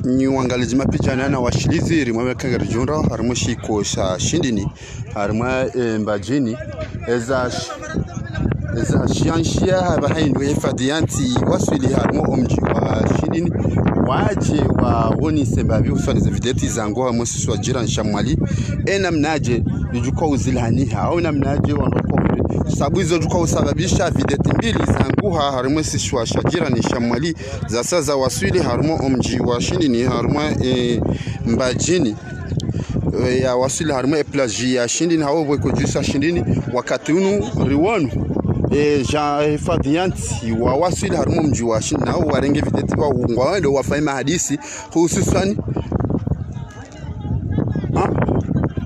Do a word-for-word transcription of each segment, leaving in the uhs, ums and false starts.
Nyi wangalizi mapicha na washilizi, rimwe mekanga ridjundra harimwa shiko sha Shindini, harimwa, eh, Mbadjini. Eza sh-, eza shianshia hapvaha hindru hifadhi ya ntsi waswili harimwa omdji wa Shindini, wadje waonese mbapvi huswani ze videti zanguha harimwa isiwa jirani sha Mwali, e namnadje idjo uka uzilaniha, au namnadje wandru wakombe. Sabu izo zidjo uka usababisha videti mbili zanguha harimwa isiwa sha jirani sha Mwali, zasa zawaswili harimwa omdji wa Shindini, harimwa, eh, Mbadjini. Eh, yawaswili harimwa e plage ya Shindini, hau pvwe ko dju sha Shindini, wakati unu riwonu, eh, dja hifadhi ya ntsi wawaswili harimwa omdji wa Shindini, nao warenge videti pvao ngwawendo wafanye mahadisi, hususwani, ha?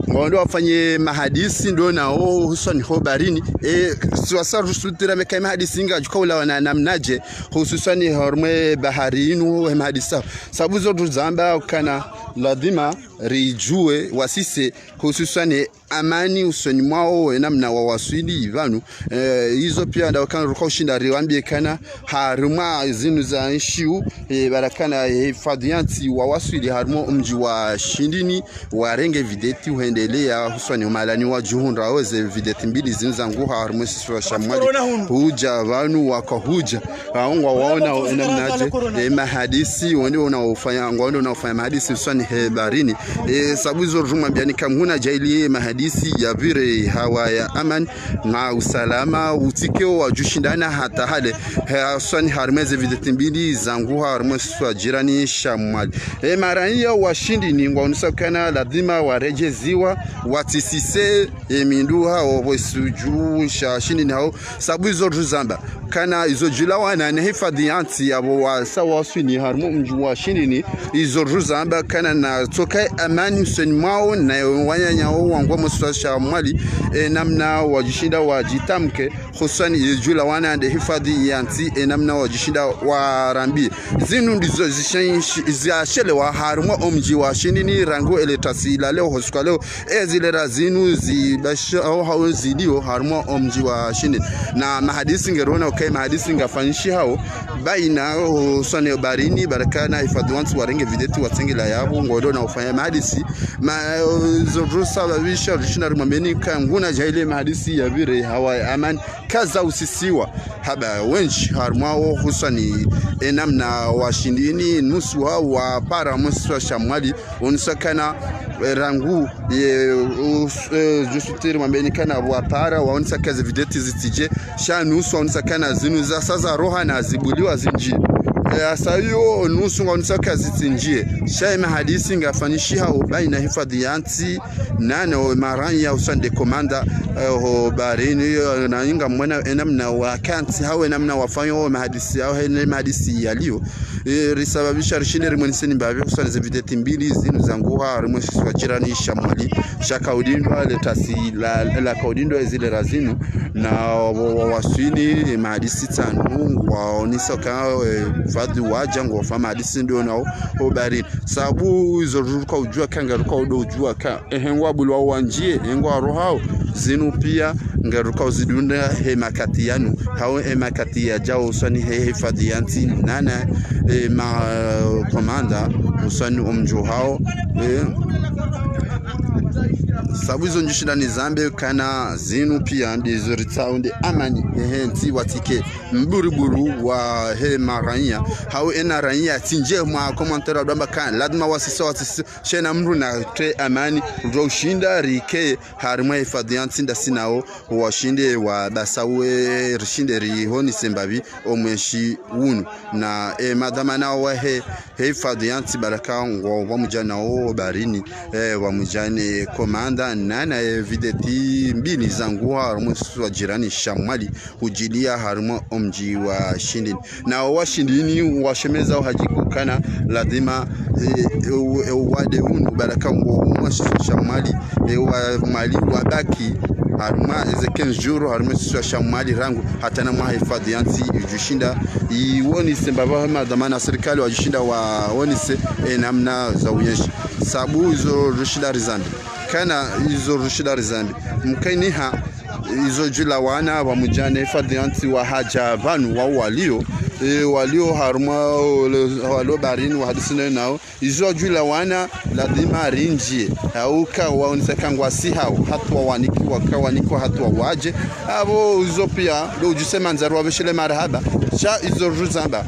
Ngwawendo wafanye mahadisi ndo nao hususwani ho baharini. Eh, siwasa rusutira meka mahadisi ngadjo uka ulawana namnadje, hususwani harimwa bahari inu, he mahadisi. Sabu izo rizamba ukana ladhima ridjuwe wasise, hususwani amani usoni mwao, e namna wawaswili pvanu. Eh, izo pia nda ukana ruka ushinda riwambie kana harimwa zinu zanshiu, eh, barakana, eh, hifadhi ya ntsi wawaswili harimwa omdji wa Shindini, warenge videti uhendelea, hususwani omahalani wadjo hundra oze videti mbili zinu zanguha harimwa isiwa sha Mwali. Hudja pvanu waka hudja. Hao ngwawaona e namnadje, e mahadisi, wende unaofanya, ngwawende unaofanya mahadisi hususwani he baharini. E, sabu izo ridjo mwambiani kamwe nguna djayili e mahadisi yapvire hawa ya amani, na usalama, utsike wadjo ushindana hata hale. He, hususwani harimwa eze videti mbili zanguha harimwa isiwa jirani sha Mwali. E, maraiya wa Shindini ngwaonesa ukana ladhima waredjeziwa, watsisise, e, mindru hao pvwe isiwa dju sha Shindini hao, sabu izo rizamba kana izo zidjo ulawana ne hifadhi ya ntsi yapvo wasa waswili harimwa omdji wa Shindini, izo rizamba kana na tsoka amani usoni mwao na wananya wao wangu harimwa isiwa sha Mwali, e namna wadjoshinda wadjitamke, hususwani izo zidjo ulawana nde hifadhi ya ntsi, e namna wadjoshinda warambie. Zinu ndizo zishenshi-, zashelewa harimwa omdji wa Shindini rangu ele tasi la leo, ho usiku wa leo, e zilera zinu zibashao hau zilio harimwa omdji wa Shindini. Na mahadisi ngarona uka e mahadisi ngafanyishihao baina hususwani baharini, barakana hifadhi wa ntsi warenge videti watsengelea yapvo, ngwawendo unaofanya mahadisi. Ma, izo ridjo sababisha ridjo ushinda rimwambieni kamwe nguna djayili e mahadisi yapvire hawa ya amani, kaza usisiwa. Haba wendji harimwa wao hususwani e namna wa Shindini, nusu hao wapara harimwa isiwa sha Mwali, waonesa kana, eh, rangu, ye, us-, eh, djo usutiri mwambieni kana wapara, waonesa ka ze videti zitsidje, sha nusu waonesa kana zinu zasa zaroha na zibuliwa zindji. Eh, hasa iyo nusu ngwaonesa ka zitsindjie. Sha e mahadisi ngafanyishihao baina hifadhi ya ntsi, nane o maraiya hususwani nde komanda, eh, ho baharini, eh, na ngamwona e namna wakantsi, hau e namna wafanyao mahadisi, hau he ne mahadisi yalio. Eh, risababisha rishinde rimweneseni mbapvi hususwani ze videti mbili zinu zanguha harimwa isiwa jirani sha Mwali. Sha kaudindwa le tasi la, la kaudindwa e zilera zinu, na wa, wa, waswili, e mahadisi tsanu, waonesa ka, eh, hifadhi wadja ngwafanya mahadisi ndo nao ho baharini. Sabu izo ridjo uka udjua ka, ngaridjo uka udo udjua ka, ehe ngwabuliwa wandjie, ehe ngwarohao, zinu pia ngaridjo uka uzidunda he makati yanu, hau e makati yadjao hususwani he hifadhi ya ntsi nane, e, ma komanda hususwani omdji hao, e, sabu izo ndjo ushinda nizambe kana zinu pia ndizo ritsao nde amani, ehe, ntsi watsike mburuburu wa he maraiya, hau ena raiya tsindjie mwa commentaire wadjwamba ka ladhima wasise, wasise, sha ena mdru na twe amani, ridjo ushinda rike harimwa hifadhi ya ntsi ndasi nao, washinde wabasawe, rishinde rihonese mbapvi omwenshi unu. Na, e, madhwamana wahe, he hifadhi ya ntsi baraka ngwao pvamwedja nao baharini, e, pvamwedja ne komanda, nane, e, videti mbili zanguha harimwa isiwa jirani sha Mwali, hudjilia harimwa omdji wa Shindini. Na wa Shindini washemeza uhadjibu kana ladhima, e, e, u-, e, uwade unu baraka ngwao harimwa isiwa sha Mwali, e, wa Mwali wabaki harimwa eze quinze jours harimwa isiwa sha Mwali rangu hata na mwaha hifadhi ya ntsi idjo ushinda iwonese mbapvi, madhwamana sirikali wadjo ushinda waonese, e, namna za uyenshi. Sabu izo ridjo ushinda rizambe. Kana izo ridjo ushinda rizambe. Mkainiha izo djulawana pvamwedja ne hifadhi ya ntsi wahadja pvanu wao walio, E, walio harumwa, o, le, walio baharini wahadisi nayo nao. Izo wadjulawana, lazima rindjie. Hauka waonesa ka ngwasihao, hata wanikiwa, ka wanikiwa hata wadje. Apvo izo pia, ndo udjuse mandza rwapveshele marahaba. Sha izo ruzamba.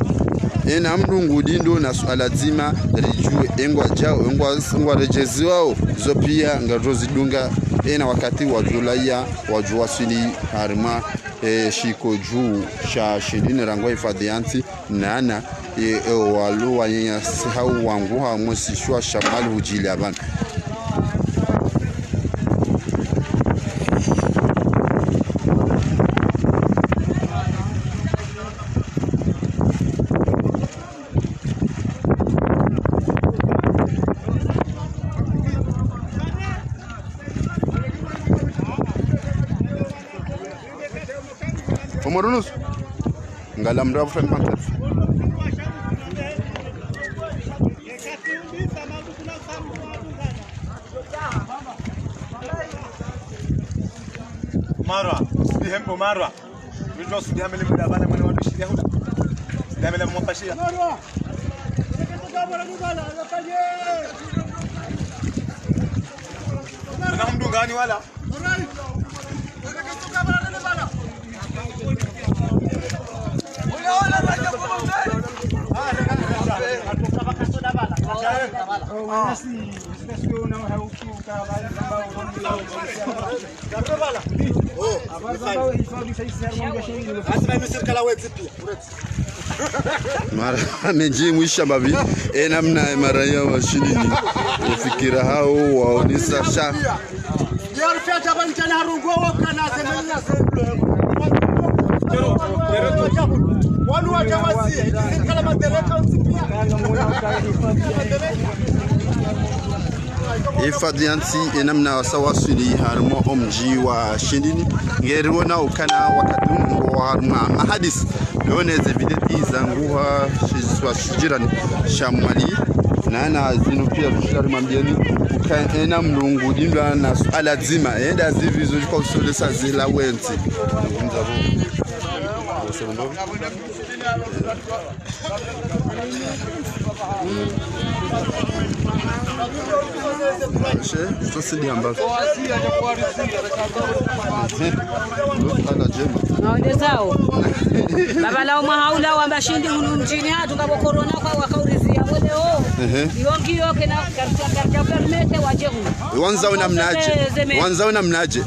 Ena mdru ngudi ndo na suala dzima, ridjue, e ngwadjao, e ngwa, ngwaredjeziwao. Izo pia, ngaridjo zidunga, ena wakati wadjulaya, wadjuwaswili harumwa e, shiko dju sha Shindini rangu hifadhi ya ntsi nana, e, e, walo wananyasi hau wangu ha mwesishwa sha Mwali hudjili apvanu. Omoro nusu. Ngala mdru apvo fanya mantef. Marwa, sidi hempo marwa. Mdru sidi hamele muda bana mwana watu shidi hula. Sidi hamele mwa pashiya. Mna mdungani wala? Mara mendji mwisha mapvi, e namna e maraya wa Shindini, e fikira hao waonesa sha. Hifadhi ya ntsi, e namna wasa waswili harumwa omdji wa Shindini, ngeri wona ukana wakati unu wa harumwa mahadisi. Leo neze videti zangu ha shi-, wa shidjirani sha Mwali. Na, na zinu pia tushari mambieni. Uka ena mdru ngudi ndo na suala dzima. Enda zivizo kwa usolesa zila wentsi. She, sasa ndi amba. Ana djema. Maonde zao. Baba lao mwaha ula wamba Shindi hunu mdjini hatru ngapvo corona kwa wakaurizia. Wole o. Ehe. Iyo ngiyo kena karta, karta permete wadje hunu. Wandzao namnadje? Zeme. Wandzao namnadje?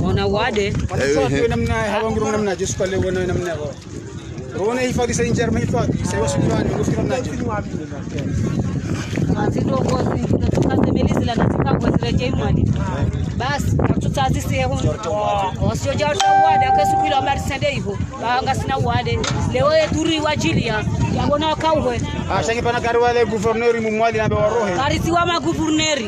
Ona wade. Ehe. Namna, hawa ngiro namnadje, suka leo na namna hawa. Rona hifadhi sa indjari ma hifadhi, sa iwa sumani, ngo fikira mnadje. Manzi ndrongozi, ndo tukaze meli zila na zikabwe ziredjei Mwali. Basi, katutsazi sihe hunu. Wasio dja wata wade, ake suku ilo amba risende iho. Ba ngasina wade. Leo ye turi wadjiliya, ya bona wakauhwe. Ah, shangi pana kari wale gouverneur mu Mwali na be warohe. Kariziwa ma gouverneur.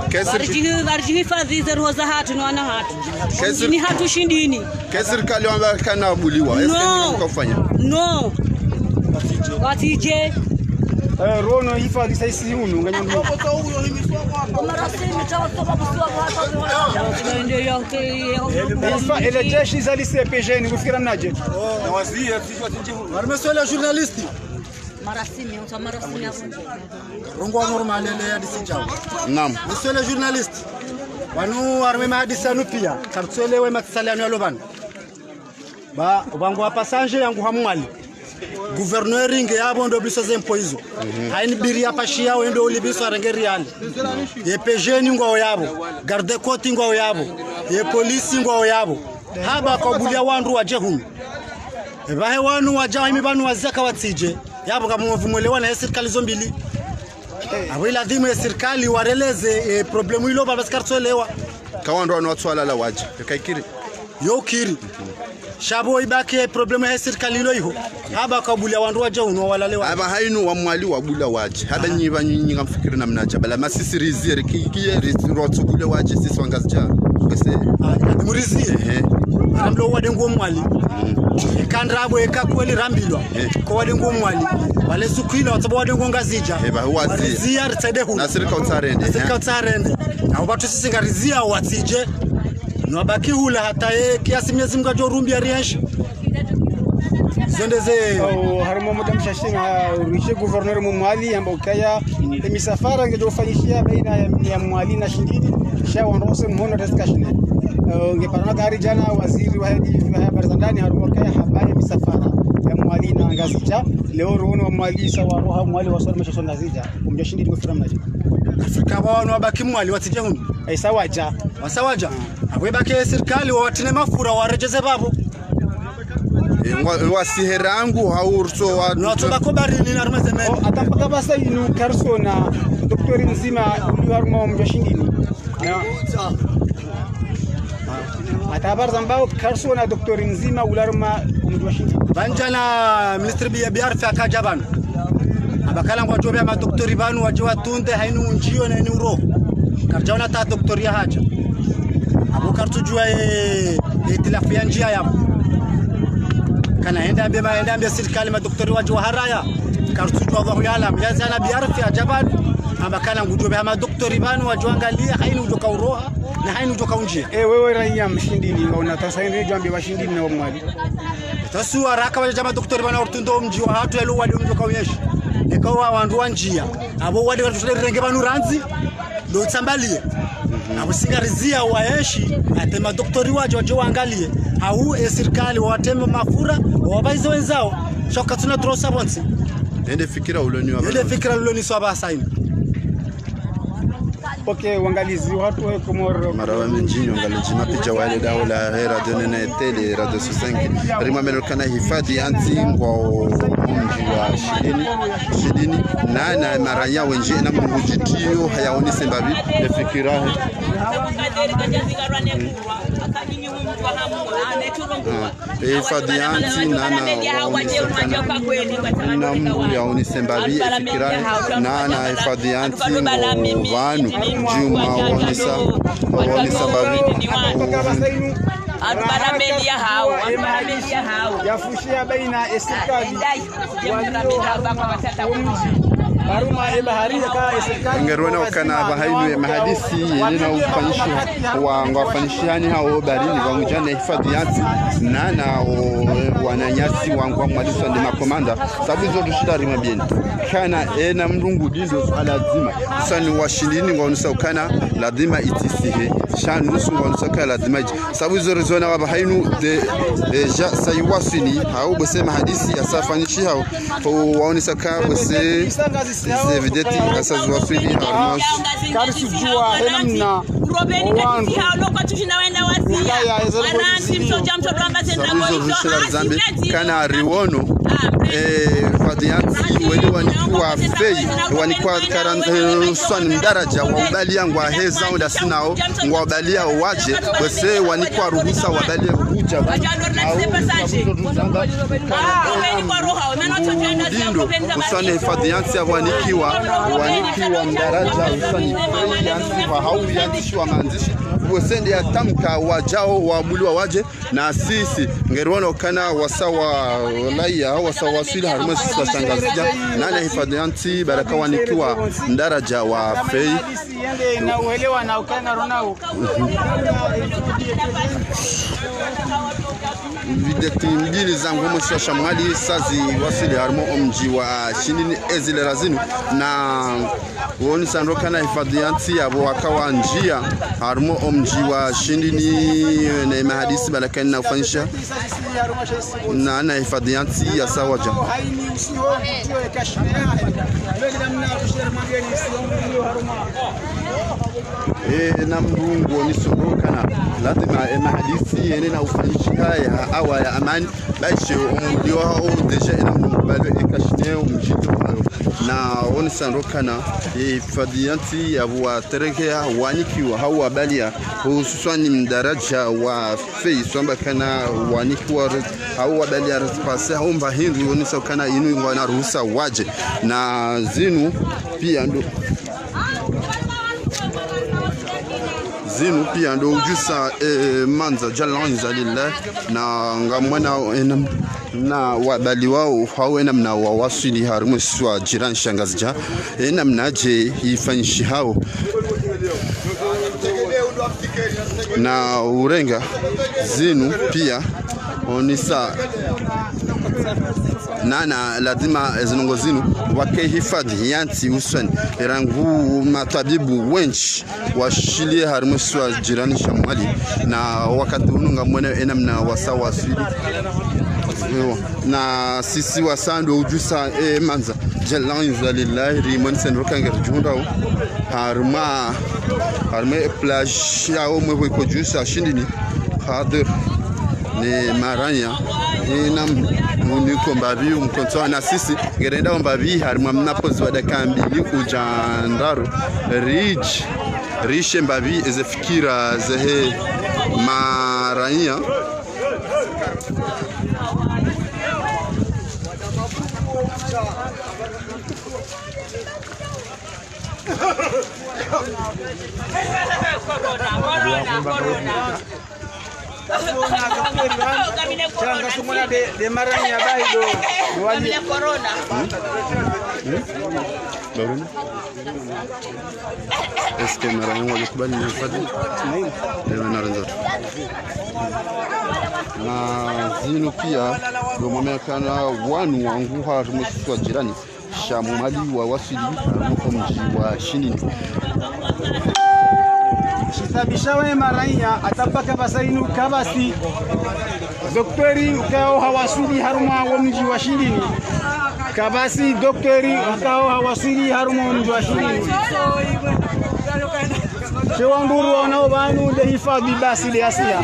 Kesir- Varidjihi-, varidjihifadhi ze roho za hatru no wana hatru. Kesir- Shindini hatru Shindini. Kesirikali wamba kana wabuliwa. Est-ce que ni mkofanya? No. Watsidje. Eh, rono hifadhi sa isi unu, nganya unu. Ifa, ele jeshi za lycée P G N, ngo fikira mnadje? Monsieur le journaliste. Marasimi, on marasimi. Rongo wa normal ele ya disi djao. Naam. Monsieur le journaliste, wanu harumwa mahadisi yanu pia, kartswelewa matsala yanu yalo pvanu. Ba, ubangu wa passage yangu ha Mwali. Gouverneur nge yapvo ndo biso ze mpo izo. Mhm. Haini biri ya pashi yao ndo ulibiso arenge riali. Ye P G N ngwao yapvo. Garde-côte ngwao yapvo. Ye polisi ngwao yapvo. Haba kawabulia wandru wadje hunu. Epvahe wanu wadja himi pvanu wazia ka watsidje. Yapvo kamwavumwelewa na ye sirikali zo mbili. Apvo iladhimu ye sirikali wareleze, e, problemu ilo pvapvo si kartswelewa. Ka wandru wanu watsuwalala wadje. Yeka ikiri. Yo ukiri. Sha pvo ibaki ye problemu ya ye sirikali ilo iho. Haba kawabulia wandru wadje hunu wawalale wa. Haba hainu wa Mwali wabulia wadje. Haba nyi pvanu nyi ngamfikiri namnadje. Bala ma sisi rizie, riki, kiye, rizi, rotsu bulia wadje, sisi Wangazidja. Kese. Ah, murizie. Ehe. Rambilwa wade ngo Mwali. Mm. Eka ndrabo, eka kweli rambilwa. Eh. Ko wade ngo Mwali. Wale suku ila watsamba wade ngo Ngazidja. Eh, ba huwa zi. Warizia ritsaide hula. Na sirika utsarende, eh. Na sirika utsarende. Na wapvatru sisi ngarizia watsidje. No wabaki hula hata ye kiasi Mwenyezi Mungu adjo rumbi ya rienshi. Zondeze. Oh, harumwa muda mshashi na, ah, rishe gouverneur mu Mwali, hamba ukaya, e misafara ngedjo ufanyishiha baina ya, ya Mwali na Shindini, sha wandru wose mhono taskashine. Eh, nge parana gari djana, waziri wa hedi, wa habari za ndani, harumwa ukaya hamba e misafara ya Mwali na Ngazidja. Leo rono wa Mwali, sa waroha Mwali waswali mashoso Ngazidja. Umdja Shindini mfura mnaji. Afrika wanu wabaki Mwali, watsidje hunu. Aisa wadja. Wasa wadja. Apvo ibaki sirikali, wawatrine mafura, waredjeze pvapvo. E, ngwa-, wasihe rangu, hau urso wa- Nwatso bako barini na rumezeme. Oh, hata mpaka pvasa inu karisona, doktori mdzima, uli harumwa mdji wa Shindini. Na- Hata habari zambao karisona doktori mdzima, uli harumwa mdji wa Shindini. Pvanu djana ministri biya, biya arifi akadja pvanu. Hamba ukaya ngwadjo pveha madoktori pvanu wadje watunde haini undjiyo na haini uroho. Karidjaona hata doktori yahadja. Apvo karitsudjua e, e itilafu ya ndziya yapvo. Kana hende ambe ma-, hende ambe sirikali madoktori wadje waharaya. Karitsudjua pvahu yalamu. Yazana biya arifi adja pvanu. Hamba ukaya ngudjo pveha madoktori pvanu wadje wangaliye haini udjo kauroha na haini udjo kaundjiya. E, wewe raiya Mshindini, ngauna tasa hindri djwambe wa Shindini na wa Mwali. Tasi waraka wadja madoktori pvanu warutundo mdji wahatru yalo wade mdjo kaunyeshi. Eka wa wandru wa ndziya. Apvo wade karitsushile rirenge pvanu randzi, ndo utsambaliye. Apvo si ngaridziya waenshi, hata madoktori wadje, wadje wangaliye. Hau e sirikali, wawatreme mafura, wawapvaize wendzao. Sha katsuna trosa pvontsi. Ende fikira uloni wa- Ende fikira uloni swaba saini. Ok, wangalizi watru wa Komoro. Marahaba mendji nyi wangalidji mapicha wa le daho lahe radio nene tele, radio soixante-cinq. Rimwambe ukaya hifadhi ya ntsi ngwao mdji wa Shindini, Shindini, na, na maraya wendji, ena mdru ngudjitiyo, hayaonese mbapvi, e fikira he. Ah. E hifadhi ya ntsi, nana waonesa ukaya, na mdru yaonese mbapvi e fikira, nana hifadhi ya ntsi ngo pvanu, djuma waonesa, waonesa mbapvi. Atubarameli ya hao, atubarameli ya hao. Yafushiha baina e sirikali. Ngerona ukaya pvahanu ye mahadisi yene na ufanyishiha, wa ngwafanyishihani hao barini pvamwedja ne hifadhi ya ntsi, nana o wananyasi wangu wa Mwali usoni makomanda, sabu izo tushinda rimwambieni. Ukaya ena mdru ngudindo swala dzima. Usoni wa Shindini ngwaonesa ukaya lazima itsisihe. Sha nusu ngwaonesa ukaya lazima idje. Sabu izo rizona wa pvahanu de, de ja sa iwaswili, hau bose mahadisi yasafanyishiha hao. Waonesa ukaya bose ze videti asa ziwaswili, harumwa. Karisudjua, ena mna, owandru. Ukaya, eza- Sabu izo rishila rizambe, ukaya riwono, e, hifadhi ya ntsi, wele wanikiwa fei, wanikiwa karan-, e, usoni mdaraja, wa ubaliya ngwaheza, unda sinao, ngwa ubaliya wadje, bose wanikiwa ruhusa, wabaliya hudja. Au, sabu izo rishila rizambe, ukaya, dindo, usoni hifadhi ya ntsi ya wanikiwa, wanikiwa mdaraja, usoni ya ntsi, wa hau ya ntsi, wa mandzishi, bose nde yatamka wadjao, wabuliwa wadje, na sisi, ngeriwono ukaya wasa wa laya, wasa waswili harumwa sisi wa Shangazidja, nana hifadhi ya ntsi, baraka wanikiwa mdaraja wa fei. Videti mbili za ngomwe sha Mwali sa ziwaswili harumwa omdji wa Shindini ezilera zinu, na wonesa ukaya hifadhi ya ntsi yapvo waka wandjiya harumwa omdji wa Shindini ne mahadisi balakani na ufanyisha. Na, na hifadhi ya ntsi yasa wadja. E, na mdru nguonesao ukaya lazima e mahadisi yene na ufanyishiha ya awa ya amani. Baishe omdji wa hao déjà ena mdru ngubalo e kashine omdjito hayo. Na wonesa ukaya e hifadhi ya ntsi yapvo waterekea wanikiwa hau wabaliya, hususwani mdaraja wa fei, swamba ukaya wanikiwa re-, hau wabaliya récépissé, hau mba hindru, wonesa ukaya inu ngwana ruhusa wadje. Na zinu pia ndo, zinu pia ndo udjusa, e, mandza, jalla wa azza lillah, na ngamwona ena mna wabaliwao, hau ena mna wawaswili harumwa sisi wa jirani Shangazidja, ena mna dje ifanyishihao. Na urenga zinu pia, wonesa Nana lazima ezindrongoo zinu wake hifadhwi ya ntsi usoni. Rangu matwabibu wendji washiliye harimwa isiwa jirani sha Mwali, na wakati unu ngamwone enamna wasa waswili. Ewa. Na sisi wasa ndo udjusa, eh, mandza. Jalla inza lillahi, rimoni sendro kange ridjundao. Harimwa, harimwa plage ya omwe hweko djusa Shindini. Hadir. Ne maranya. Ina mniko mbapvi, mkontso na sisi. Ngerenda mbapvi, harimwa mnapozi wa dakika mbili udja ndraru. Ridji. Rishe mbapvi, eze fikira, zehe maranya. Corona, corona, corona. Changa sumona de, de maranya bahi do, do wali. Corona. Baruni. Est-ce que maranya ngwakubali nafasi? Ewe na renzo. Na zinu pia, ndo mwamekana wanu wangu harimwa isiwa jirani sha Mwali wawaswili harimwa omdji wa Shindini. Shitsabisha we maranya, hata mpaka pvasa inu kapvatsi doktori ukao hawaswili harumwa womdji wa Shindini. Kapvatsi doktori ukao hawaswili harumwa womdji wa Shindini. She wandru wanu pvanu nde hifadhwi basi nde asiya.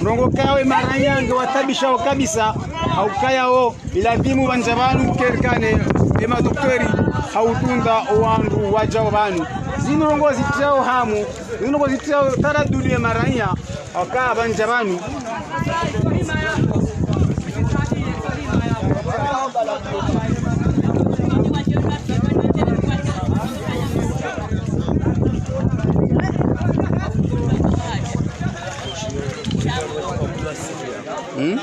Ndrongoo kawe maranya nge watsabishao kabisa, haukaya o, ilazimu pvandza pvanu kerikane, ema doktori, hautunda owandru wadjao pvanu. Zinu ndrongoo zitrao hamu, zinu ndrongoo zitrao taradudi ya maranya, waka pvandza pvanu. Hmm?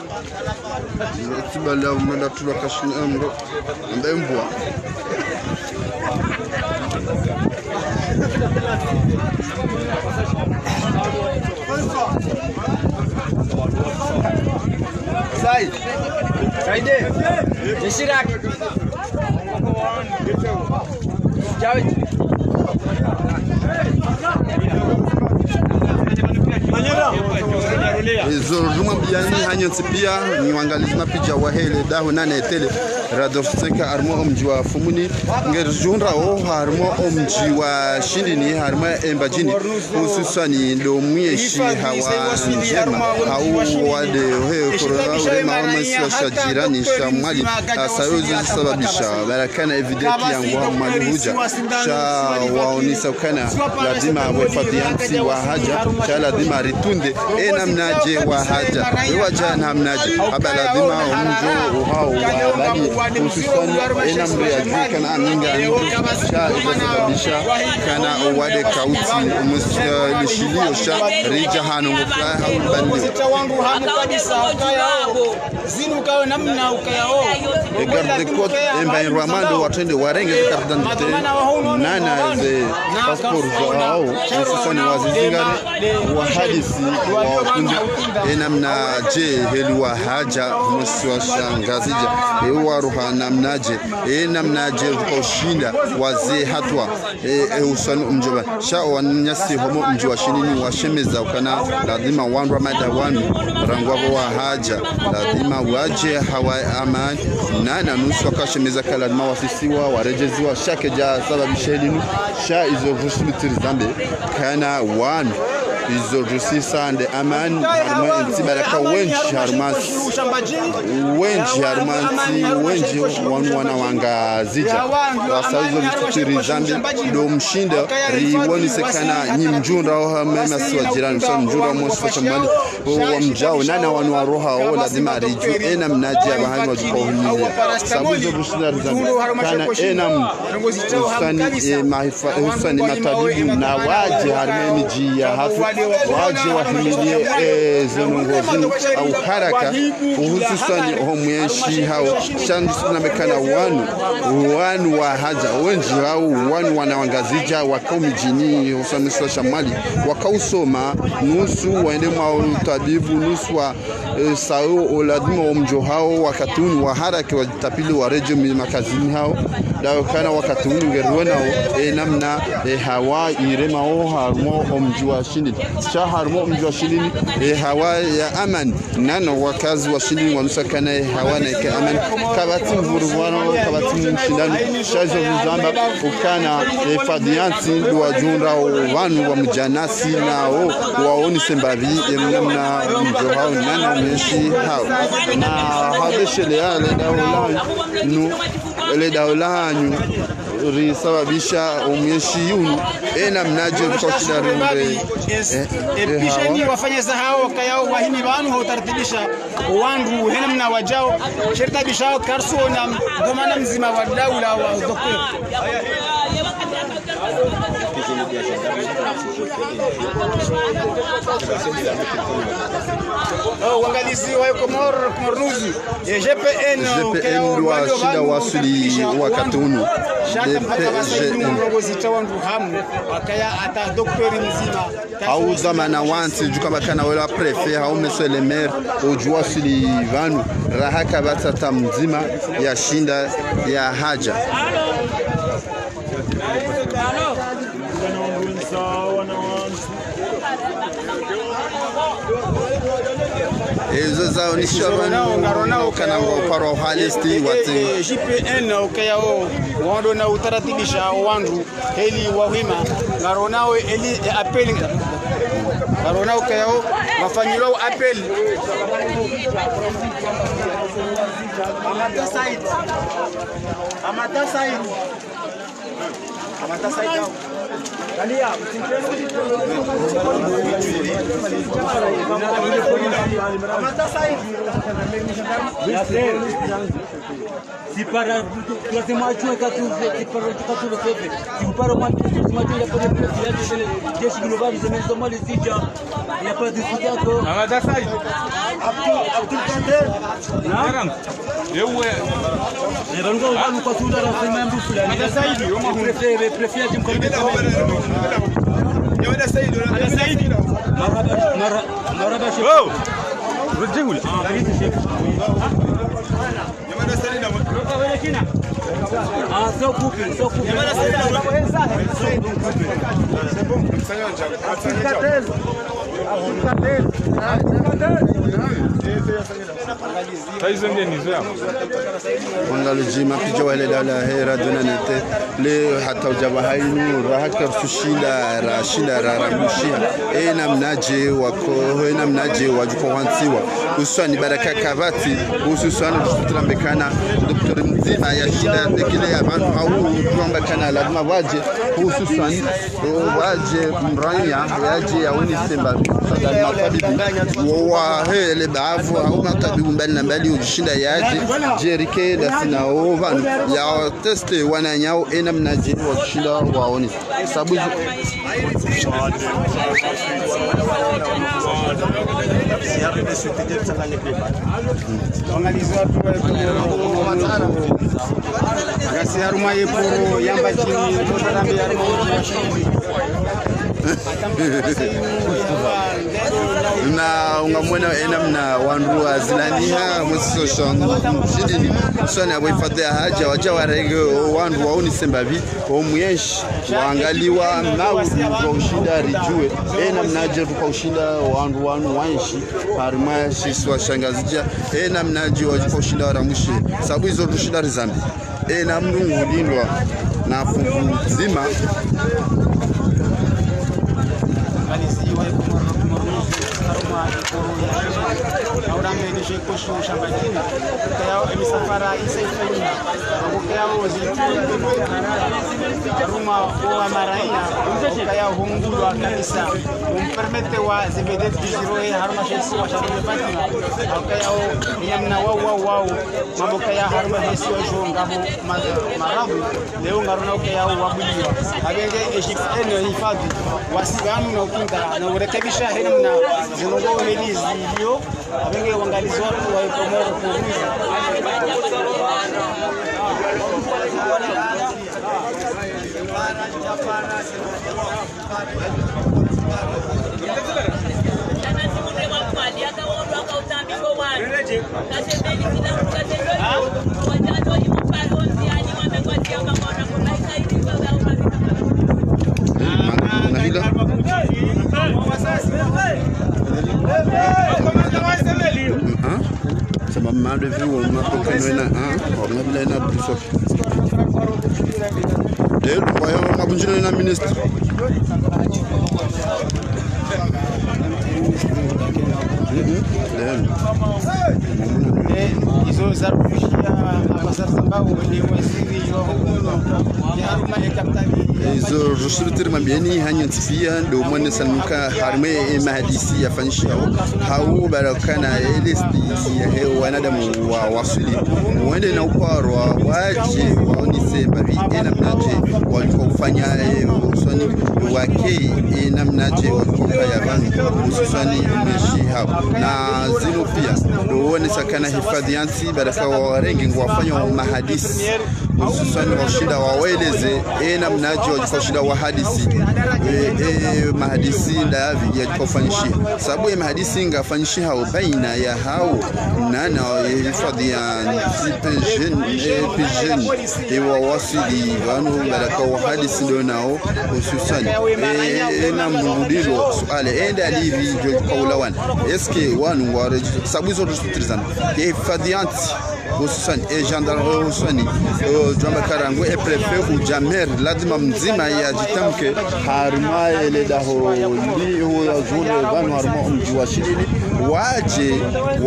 Tibala umela tula kashini amro. Ambe mbwa. Sai. Saide. Nishirak. Izo ridjumwambiyani hanyu ntsi pia, nyi wangalizi mapicha wahe le daho nane tele, Radolf Tseka harimwa omdji wa Fumuni, nge ridjundra o harimwa omdji wa Shindini, harimwa Embadjini, hususwani ndo mweshi hawa ndjema, hau wade ohe corona, urema wa masiwa sha jirani sha Mwali, hasa yo zo zisababisha, barakana evideki yangu ha Mwali hudja, sha waonesa ukana, lazima we hifadhwi ya ntsi wahadja, sha lazima ritunde, enamnadje wahadja, ewadja namnadje, haba lazima omdjo uhao wabali, hususwani, enamna yadjukana aminga, sha izo sababisha, kana owade kautsi, omus-, eh, lishilio sha, ridja hano ngofla hau bali. Zinu kawe namna ukayao. E garde-côte, emba irwamando watrende warenge ze carte d'identité, nana ze passeport zao, hususwani wazizingare, wahadisi, wakunde, enamnadje heli wahadja, masiwa sha Ngazidja, ewaruha namnadje, enamnadje kwa ushinda, waze hatwa, e, e, uswani omdjoba. Sha wananyasi homo mdji wa Shindini washemeza ukana lazima wandru wa mada wanu, rangu wapvo wahadja, lazima wadje hawa amani, nana nusu wakashemeza ka lazima wafisiwa, waredjeziwa, sha kedja sababisha linu, sha izo rusu mitiri zambe, kana wanu, izo rusu sa nde amani, harimwa entsi baraka wendji, harimwa wendji, harimwa ntsi wendji, wanu wana wanga zidja. Wasa izo zitiri zambi, ndo mshinda, riwonese kana nyi mdjundra oha masiwa jirani, sa mdjundra masiwa sha Mwali, o wamdjao, nana wanu waroha, o lazima ridjue, enamnadje abahani wadjuka uhimilia. Sabu izo mshinda rizambi, kana enam, usani, e, mahifa, usani matwabibu, na wadje harimwa emidji yahatru, Wadje wahimilie, eh, ze ndrongoo zinu ha uharaka, uhususwani ho mwenshi hawo. Sha ndusu nambe ukana wanu, wanu wahadja, wendji hawo, wanu wana wa Ngazidja, waka ho midjini, hususwani misiwa sha Mwali, waka usoma, nusu waende mwa utwabibu, nusu wa, eh, sawo, o ladhima wo mdjo hawo, wakati unu waharake, wa tapili waredjei mi-, makazini hawo, ndawo ukana wakati unu ngeriwonao, e namna, e hawa iremao harumwa o mdji wa Shindini. Sha harumwa o mdji wa Shindini, e hawa ya amani. Nano wakazi wa Shindini wanusa ukana e hawa nayike amani. Kapvatsi mvuruvano, kapvatsi mshindano. Sha izo zizamba ukana, e fadhiansi ndo wadjundrao wanu wa mdjanasi nao waonese mbapvi, e namna mdjo hawo, nano mwenshi hawo. Na habesheleya le daula nu, le daula hanyu risababisha o mwenshi unu, e namnadje rikao shida ri ure. Eh, eh, hawa. Pisheni wafanye za hawo, kayao wahimi pvanu ho tartibisha wandru, he namna wadjao, shertabisha karsuona, ndo mana mdzima wa daula wa dokwe. Oh, wangalizi wa Comores, Comores News, eh, G P N, G P N ndo washinda waswili wakati unu. Shaka mpaka D P G M. Ndrongoo zitsawo ndru hamu, wakaya hata doktori mdzima. Hau dhwamana wa ntsi, djuka mbakana wela préfet, hau monsieur le maire, udjuwa waswili pvanu, raha kapvatsi hata mdzima yashinda yahadja. Ezo zaonesa pvanu ukana ngwao uparwa uhalisti watsi. Eh, eh, G P N, ukaya wo, wandru na utaratibisha wandru, heli wahima, ngaronao heli, eh, appel, ngaronao ukaya wo, wafanyilwa appel. Amata Said. Amata Said. Sipara, troisième adjoint, quatorze, sipara, quatorze, sipara, troisième adjoint, il y a pas de, il y a des, des, des, il y a pas de soutien encore. Abdul, Abdul Kader. Naam. Ewe. Eh, pvanu ngapvo, pvanu ngapvo sura la sema mbu fulani. Ada Saidi, yo mahuu. Préfet, préfet ya jimkabila. Yo ada Saidi, yo ada Saidi. Marahaba, mara-, marahaba, chef. Oh! Rudi hule. Ah, vite, chef. Ah, sans couper, sans couper. C'est bon, ça y est, ça y est. Saizo nge nizo ya. Wangalizi mapidja wa le daula he radio na net, le hata udja pvahanu, raha kartsu shinda, rashinda, raramushiha. E namnadje wako, e namnadje wadjuka wantsiwa. Uswani baraka kapvatsi, hususwani tusutulambekana, doktori mdzima yashinda yatekele ya pvanu, hau tulambekana lazima wadje, hususwani, o, wadje mranya, yadje yaonese mbapvi, sadani matwabibu, wo wahele bavu, hau matwabibu mbali na mbali, udjishinda yadje, djerike, dasina o pvanu, ya teste wananyao, e namnadje, wadjishinda waonese. Sabu izo. Ngasi harumwa ye poro yamba chini, mutarambi harumwa. Na ungamwona e namna wandru wazilaniha, mwesiso sha Shindini. Swani apvo ifadhi ya hadja, wadja warenge, o wandru waonese mbapvi, o mwenshi. Wangaliwa maudu kwa ushinda ridjuwe, e namnadje ruka ushinda wandru wanu wenshi, harimwa shisiwa sha Ngazidja, e namnadje wadjuka ushinda waramushe, sabu izo tushinda rizambe. E na mdru ngulindwa na fungu dzima. Harumwa wo wa maraya, ukaya hungulwa kabisa. Umpermete wa ze vedette ziro he harumwa she isiwa sha Ndzuwani. Ukaya o, namna wao, wao, wao. Mambo kaya harumwa he isiwa sho ngapvo ma-, marabu. Leo ngarona ukaya wabuliwa. Abenge Egypte eno hifadhi. Wasi pvanu na ukinga, na urekebisha he namna zilongo heli zilio. Abenge wangalizi wa Komoro kuruza. Hein? Sababu mado vi wo mapokeno ena, ah, wo mapokeno ena buso. Eh, kwa hiyo mabunjino ena ministre. Mhm, leo. Eh, izo za Rusia, ama za Zimbabwe, ni waziri wa hukumu. Ya harumwa e kapitali. Izo rusuru tiri mambieni hanyo ntsipia, ndo mwane sanuka harumwa e mahadisi ya fanyishiha hau barakana e liste ya he wanadamu wa waswili. Wende na uparwa waje waonise mbapvi e namnaje waliko ufanya e usoni wake e namnaje waliko kaya pvanu hususwani mweshi hau. Na zinu pia, ndo wonesa kana hifadhi ya ntsi, baraka wa warengi ngwafanya mahadisi. Hususwani washinda wawaeleze, e namnaje waliko shinda wahadisi. E, e, mahadisi ndapvi yaliko fanyishiha. Sababu e mahadisi ngafanyishiha hau baina ya hau nana, e, hifadhi ya ntsi pvijeni, e, pvijeni. E wawaswili pvanu baraka wahadisi ndo nao hususwani. E, e, na mrudilo suala, e ndapvi ndo kaulawana. Est-ce que wanu ngwareji, sababu izo rusutiri zana. E hifadhi ya ntsi. Hususwani, e gendarme hususwani, e, djwamba karangu, e préfet, hudja maire, lazima mdzima yadjitamke, harumwa ele daho, li, hu ya zule, pvanu harumwa omdji wa Shilili, waje,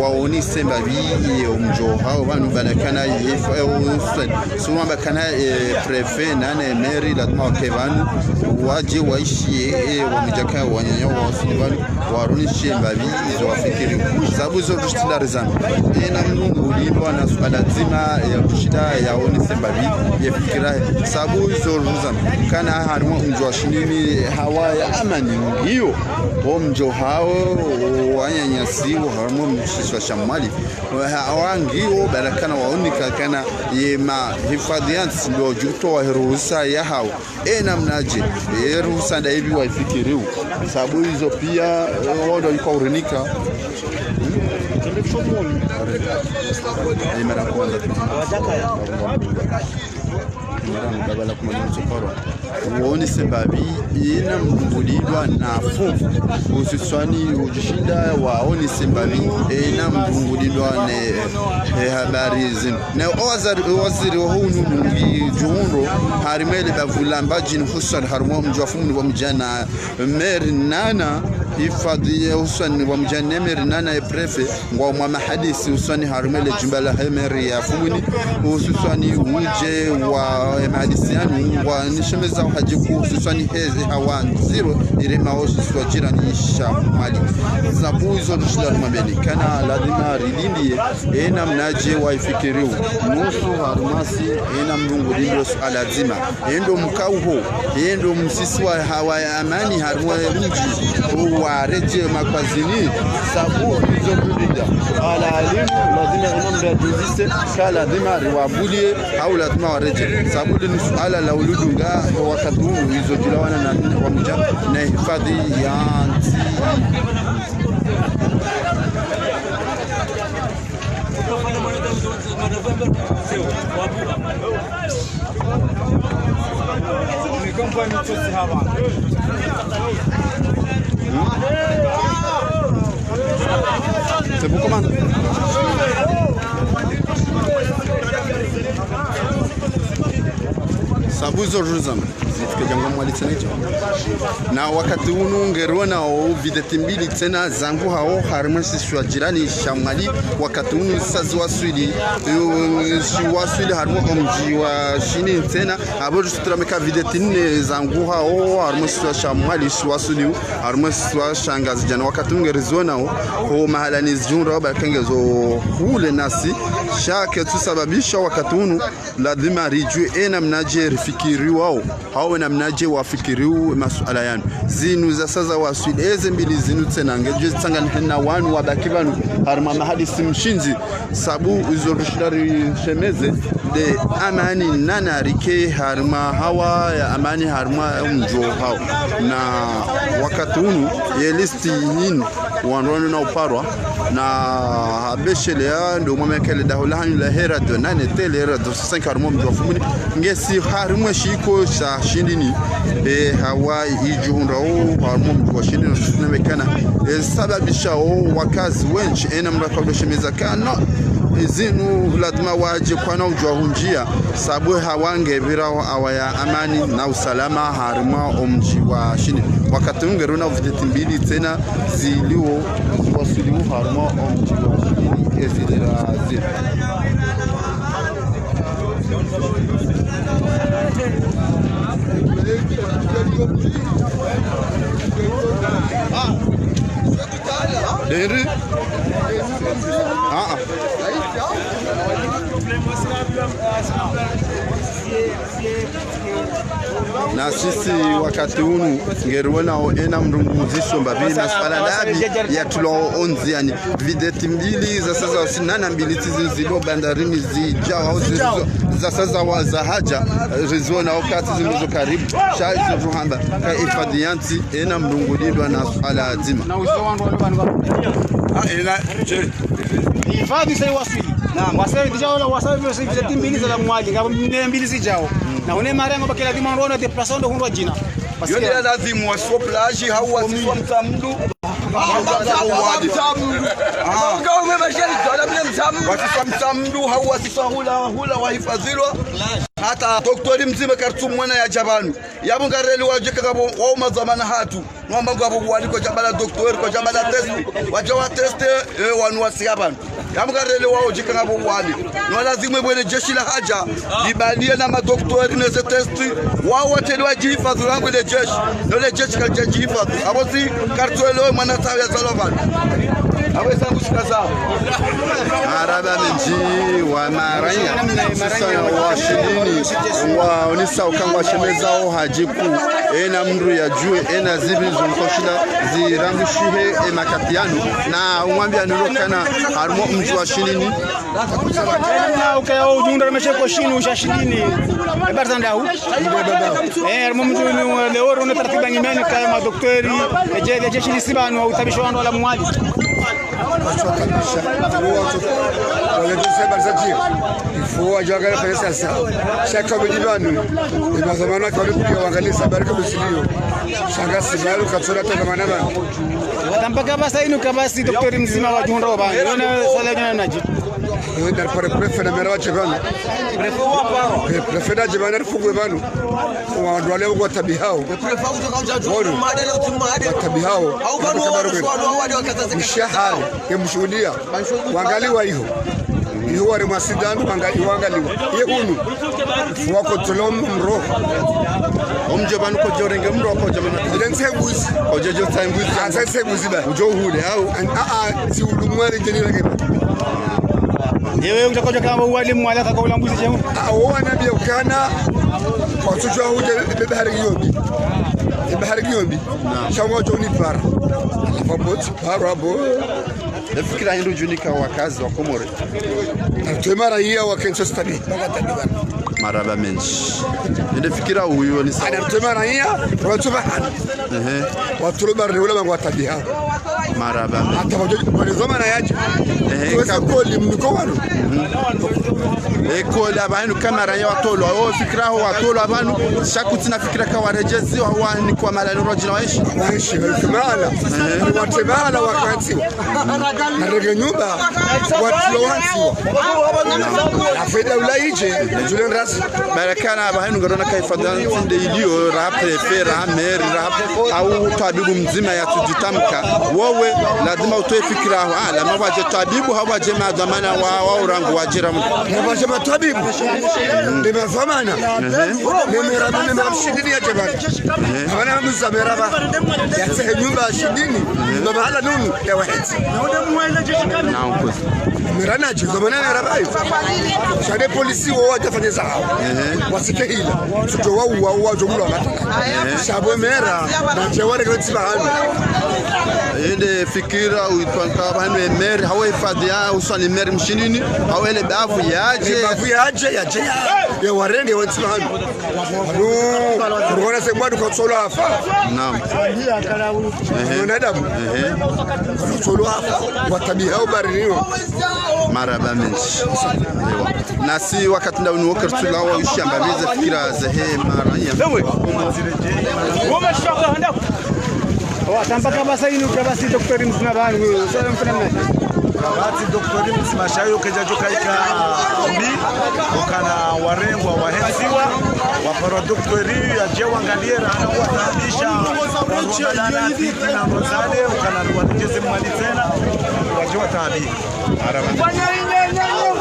waonise mbapvi, e, omdjo, hau pvanu pvanu kana, e, hususwani, suma pvanu kana, e, préfet, nane maire, lazima wake pvanu, waje, waishiye, e, wamidjaka, wananya, wasuli pvanu, waroneshe mbapvi izo wafikiri. Sababu izo rusutiri zana. E namnungu lindwa na suala dzima ya kushinda yaonese mbapvi ye fikira. Sababu izo rusutiri zana. Kana harumwa omdjo wa Shilili hawa ya amani ngiyo. Omdjo hao wananyasi harumwa omshiswa sha Mwali. Hawa ngiyo barakana waonika kana ye mahifadhi ya ntsi ndo djutowa ruhusa ya hao. E namnaje, e ruhusa ndapvi waifikiriyo. Sababu izo pia, e, wondo iko urinika. Hmm? E mara kwanza. Mara mdabala kuma ni mtsokoro. Wonise mbapvi, e namdungulilwa na fu. Hususwani udjishinda waonise mbapvi, e namdungulilwa ne, e habari zinu. Na o wazari, waziri wa hunu nungi djuhundro, harumwa ele bavu la Mbadjini hususwani harumwa omdji wa Fumuni pvamdja na maire nana, hifadhi ya hususwani pvamdja na maire nana e préfet, ngwao mwa mahadisi hususwani harumwa ele jumba la he maire ya Fumuni, hususwani udje wa, e mahadisi yanu, ngwanishemeza uhadjiku hususwani heze hawa ndziro, irema oshi swa jirani sha Mwali. Sababu izo rusutiri mambeni, kana lazima rilindie, e namnaje waifikiriyo. Nusu harumwa si, e namnungu lindro suala dzima. E ndo mkauho, e ndo msisi wa hawa ya amani harumwa mdji, waredje makwazini, sababu izo rulinda. Ala alimu, lazima imam raduzise, ka lazima riwabulie, hau lazima waredje. Sababu linu suala la uludunga, wakati hunu izo djulawana na wamdja, na hifadhi ya ntsi. C'est bon, comment? Sababu izo rusutiri zana. Zitike django Na wakati unu ngeriwonao vedeti mbili tsena zanguhao harimwa shisiwa jirani sha Mwali. Wakati unu sa ziwaswili, eh, ziwaswili harimwa omdji wa Shinini tsena. Apvo risutrameka vedeti nne zanguhao harimwa shisiwa sha Mwali, ziwaswili harimwa shisiwa sha Ngazidja. Na wakati unu ngeriziwonao ho mahalani zidjihundrao, bali kangezo hule nasi. Sha ketsu sababisha wakati unu, lazima ridjuwe enamnadje rifikiriwao, hau enamnadje wafikiriwo masuala yanu. Zinu zasa zawaswili, eze mbili zinu tsena, ngedjo zitsanganyihe na wanu wabaki pvanu harimwa mahadisi mshindzi, sabu izo rishinda rishemeze nde amani, nana rike harimwa hawa ya amani harimwa omdji wahao. Na wakati unu, ye listi yinu, wandru wanu na uparwa, na habesheleya ndo mwamekele daho lahanyu lahe radio nane tele radio cinq harimwa omdji wa Fumuni. Ngasi harimwa shiko sha Shinini, e, hawa idjihundrao harimwa omdji wa Shinini, na mekana, e, sababishao wakazi wendji, enamna kaudashemeza kana, e, zinu lazima wadje kwana udjuwa hundjiya, sabu hawa ngepvirao hawa ya amani na usalama harimwa omdji wa Shinini. Wakati unu ngeriwonao vedeti mbili tsena ziliwo, ziwaswiliwo harimwa omdji wa Shinini, ezilera zinu. Deri. Ah, ah. Na sisi wakati unu ngeriwonao ena mndru nguzisomba pvi na suala lapvi yatulwao ondziani. Vedeti mbili zasa zawaswili nana mbili tsi zinu zilo bandarini zidjao, au zinu zo, zasa zawa zahadja, riziwonao ka tsi zinu zo karibu, sha izo tuhamba ka hifadhwi ya ntsi, ena mndru ngulindwa na suala dzima. Ah, ena, je, hifadhwi sa iwaswili. Naam. Wasa, déjà, wala, wasa, vedeti mbili za la Mwali, ngapvo ne mbili zidjao. Na une mara ngapvo kila dhima ndo na déplacement ndo hundrwa djina. Yo nde ya lazimu wa sur place, hau wasiswa Mtsamdu. Wasiswa Mtsamdu. Ah. Wasiswa Mtsamdu, hau wasiswa hula, hula wahifadhilwa. Hata doktori mdzima karitsumwona yadja pvanu. Yapvo ngarelewa djeka ngapvo wao madhwamana hatru. Nwamba ngapvo Mwali kwadjapvala doktori, kwadjapvala test, wadja wa teste, eh, wanu wasi hapvanu. Yapvo ngarelewa djeka ngapvo Mwali. No lazimu ebwele jeshi lahadja, libaliye na madoktori neze test, wao watele wadjihifadhwi rangu le jeshi, no le jeshi kalidjadjihifadhwi. Apvo si karitswelewa mwana tsawe yazalwa pvanu. Apvo isa ngushika zao. Marahaba mendji wa maraya, hususwani wa Shinini, ngwaonesao uka ngwashemezao hadji kuu, ena mndru yadjuwe, ena zipvi zo nkoshinda zirangushihe emakati yanu, na umwambia nilo kana harimwa omdji wa Shinini. Na ukaya udjihundra mesheko shinu sha Shinini. Ebarzandahu. Eh, harimwa omdji unu, leo rona taratibu nyimeni kaya madoktori, edje, edje Shinini sipvanu, utabisho wandru wala Mwali. Watu wakaribisha, watu, wale tu sema za jia. Ifo wajua kale pale sasa. Shaka mjibanu. Ni madhwamana kwa mtu ya wangalia habari kwa msilio. Shanga sibalu katsora tena manama. Hata mpaka pvasa inu kapvatsi doktori mdzima wadjihundra pvanu. Yona sala nyana nadji. Yo, ndari pare préfet na mera wadje pvanu. Préfet wa paro. Préfet nadje pvanu, arifungwe pvanu. Wandru wale wataabihao. Wandru wataabihao. Mshahara, ye mshuhudia. Wangaliwa iho. Iho wari mwa sindanu, wanga-, wangaliwa. Ye hunu. Wako tolom mro. Omdjo pvanu kodjo renge mro, kodjo mana. Ile ntsenguzi. Kodjo djo ntsenguzi. Ah, ntsenguzi ba. Udjo hule, au? An-, ah, ah, si ulumwari jeni renge. Ewe, udjo kodjo kama uwali Mwali, ata kwa ulambuzi djemu. Ah, wo wanambia ukana, watsudjwa hudje, ebe bahari yombi. Ebe bahari yombi. Naam. Sha ngwadjo nipara. Pvapvo, paro pvo. Nde fikira hindru djunika wakazi wa Komori. Artwe maraya wakentsi stabi. Marahaba mendji. Nde fikira uyu ni sawa. Artwe maraya, watsu pvahanu. Ehe. Watsu lo bari ula mangwa tabiha. Marahaba. Hata wadjo, wadjo zoma na yadje. Ehe, tuweza ka- koli mniko wanu. Mhm. Ekoli apvanu ka maraya watolwa. O fikira ho watolwa apvanu. Sha kutsina fikira ka waredjeziwa, wanikwa mahala no rodjina waishi. Waishi, waishi mahala. Ehe. Wate mahala wakantsiwa. Narenge nyumba, watiwa wantsiwa. Afeda ula idje, djule ndrasi. Barakana, pvahanu ngarona ka hifadhi ya ntsi nde iliyo, raha préfet, raha maire, raha, hau twabibu mdzima yatsudjitamka. Wowe, lazima utowe fikira yaho. Ah, lazima pvadje twabibu, hau pvadje madhwamana wa, wa urangu wadjira mu. Na pvadje matwabibu. Nde madhwamana. Nde mera, nde mera mshindini yadje pvanu. Hapvana mdru mera pva. Yatsehe nyumba shindini. Nyumba mahala nunu, ya wahetsi. Naam, kwezi. Mera nadje, zamana mera pvayo. Sha nde polisi wo watsafanya zahawo. Ehe. Wasike hila. Sudjo wa uwa, uwa, djo mlo wa mata. Ehe. Sha pvo mera, nadje wareke ntsi pvahanu. Ende fikira, uitwa nka pvahanu e maire, hau hifadhi ya, uswani maire mshindini, hau ele bavu yadje. Ele bavu yadje, yadje, ya, ya warenge wantsi pvahanu. Anu, rukona se mwadu kotsolwa hafa. Naam. Ehe. Mwanadamu. Ehe. Kotsolwa hafa. Watabiha ubariniwa. Marahaba mendji. Ewa. Nasi wakati nda unu wo kertsula wa ushamba meze fikira zahe maraya. Ewe. Wama shaka handa. Wa, tamba kabasa inu kabasi docteur mdzima pvanu, sala mfana mna. Kabasi docteur mdzima shayo kedjadjo kaika mbi, ukana warengwa wahetsiwa, wapara docteur yadje wangaliye raha na kuwataabisha, wandru wa badana, titi na mozale, ukana warengeze mwali tsena, wadje wataabi.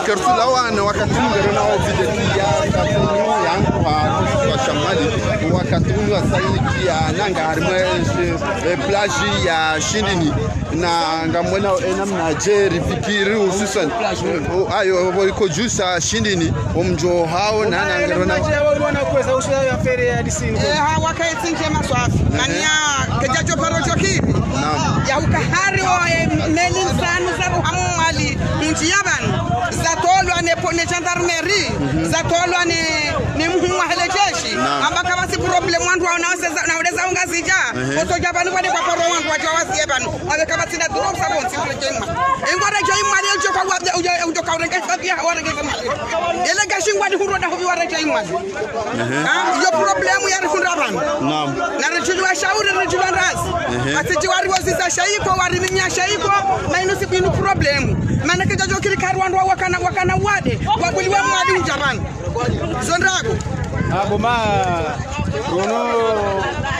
Kertsula wana wakati unu ngarona wo videti ya, ya, kwa, kwa shamali, wakati unu wasaiki ya nanga harimwa, eh, plage ya shindini. Na ngamwona ena mna djeri fikiri hususan. O, ayo, pvo iko djusa shindini, omdjo hao, na, na ngarona. Eh, ha, wakaitsi ndjema swafi. Mania, kedjadjo paro djo kiri. Naam. Ya uka hari wo, eh, meli ntsanu za ruhamu mwali, mdji ya pvanu. Zatolwa ne po-, ne gendarmerie, zatolwa ne, ne mhuu wahe le jeshi. Naam. Amba kapvatsi problème wandru waona wase za, na uleza ungazidja. Ehe. Koto dja pvanu pvane kwa paro wandru wadja waziye pvanu. Wabe kapvatsi na duro sa pvontsi kule djema. Engwa redja imwali udjo ka wabya, udjo, udjo ka urenge sabi ya, warenge sabi. Ele gashi ngwani huro da hubi waredja imwali. Ehe. Ha? Iyo problème yari hundra pvanu. Naam. Na ridjuliwa shauri, ridjuliwa ndazi. Ehe. Atsidji wari woziza shayiko, wari minya shayiko, mainu siku inu problème. Mana kedjadjo kiri kari wandru wa wakana, wakana wade, wabuliwa mwali udja pvanu. Zo ndrabo. Abo ma, wono,